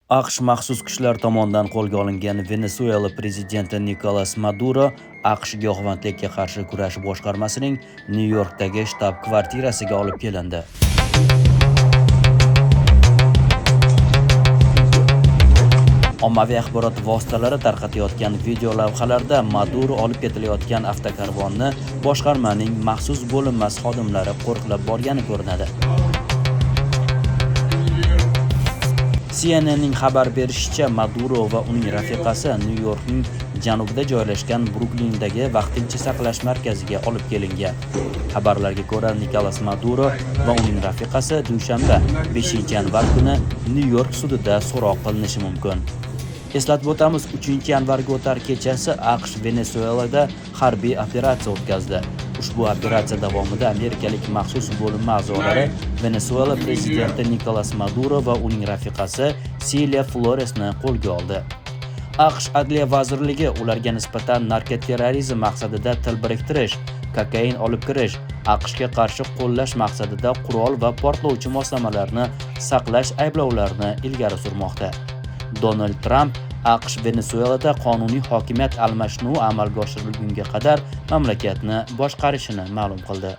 AQSh maxsus kuchlar tomonidan qo'lga olingan Venesuela prezidenti Nikolas Maduro AQSh giyohvandlikka qarshi kurash boshqarmasining Nyu-Yorkdagi shtab-kvartirasiga olib kelindi. Ommaviy axborot vositalari tarqatayotgan video lavhalarda Maduro olib ketilayotgan avtokarvonni boshqarmaning maxsus bo'linmasi xodimlari qo'riqlab borgani ko'rinadi. CNNning xabar berishicha, Maduro va uning rafiqasi Nyu-Yorkning janubida joylashgan Bruklindagi vaqtincha saqlash markaziga olib kelingan. Xabarlarga ko'ra, Nikolas Maduro va uning rafiqasi dushanba, 5-yanvar kuni Nyu-York sudida so'roq qilinishi mumkin. Eslatib o'tamiz, 3-yanvarga o'tar kechasi AQSh Venesuelada harbiy operatsiya o'tkazdi. Ushbu operatsiya davomida amerikalik maxsus bo'linma a'zolari Venesuela prezidenti Nikolas Maduro va uning rafiqasi Silya Floresni qo'lga oldi. AQSh Adliya vazirligi ularga nisbatan narkoterrorizm maqsadida til biriktirish, kokain olib kirish, AQShga qarshi qo'llash maqsadida qurol va portlovchi moslamalarni saqlash ayblovlarini ilgari surmoqda. Donald Tramp AQSh Venesuelada qonuniy hokimiyat almashinuvi amalga oshirilgunga qadar mamlakatni boshqarishini ma'lum qildi.